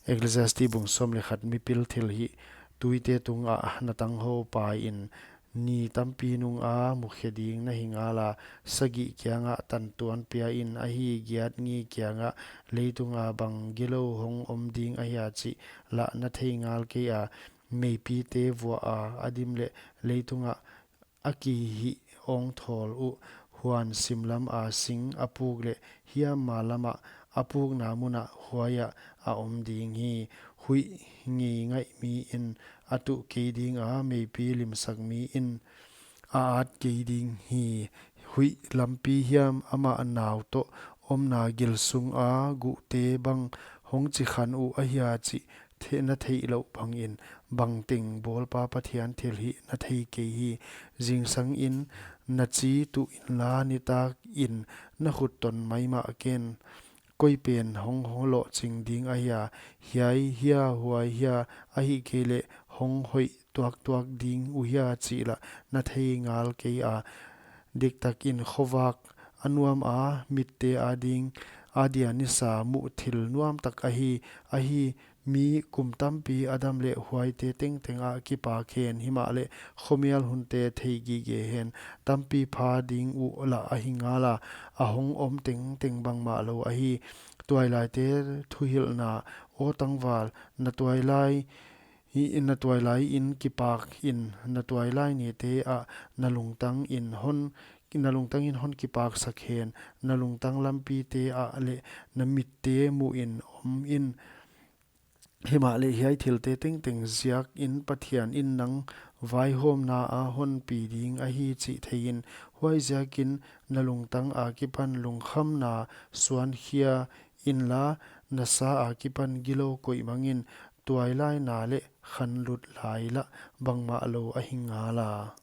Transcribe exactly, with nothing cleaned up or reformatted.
Ecclesiastes bung sawm leh khat. Mipil thilhih, tuite tungah na tanghou pai in, ni tampi nunga mukhe ding na hi ngala, sagih kiangah tantuan pia in, ahi, giat ngi kiangah, leitunga bang gilou hong om ding ahia chih lah na thei ngal kei a. Meipite vuah a, a dim leh leitungah a kihih ong thawl uh, huan simlam a sing a puk leh hiam ma lamah a pukna munah huaiah a om ding hi. Huih ngeingaih mi in a tuh kei ding a, meipi limsak mi in a at kei ding hi. Huih lampi hiam amah nau toh omna gil sunga guhte bang hong chi khan uh ahia chih the-, na theih louh bangin, bangteng bawlpa Pathian thilhih na thei kei hi. Zingsang in na chi tuh inla, nitak in na khut ton maimah ken. Koi pen hong, hong lohching ding ahia, hiai hia, huai hia, ahihkeileh hong hoih tuaktuak ding uhia chih lah na thei ngal kei a. Diktak in khovak a nuam a, mitte ading, adia nisa muh thil nuam tak ahi, ahi, mi kum tampi a dam leh huaite tengteng a kipak hen, himahleh khomial hunte thei gige hen, tampi pha ding uh lah ahi ngala, a hong om tengteng bangmah lou ahi. Tuailaite thuhilhna, aw tangval, na tuailai, hi, na tuailai in kipak in, na tuailai nite ah na lungtang in hon, na lungtang in hon kipak sak hen, na lungtang lampite ah leh na mitte muh in om in. Himahleh hiai thilte tengteng ziak in Pathian in nang vaihawmna a hon pi ding ahi chih thei in, huaiziakin na lungtang akipan lungkhamna suankhia inla, na sa akipan gilou koih mang in, tuailai na leh khanlut lai lah bangmah lou ahi ngala.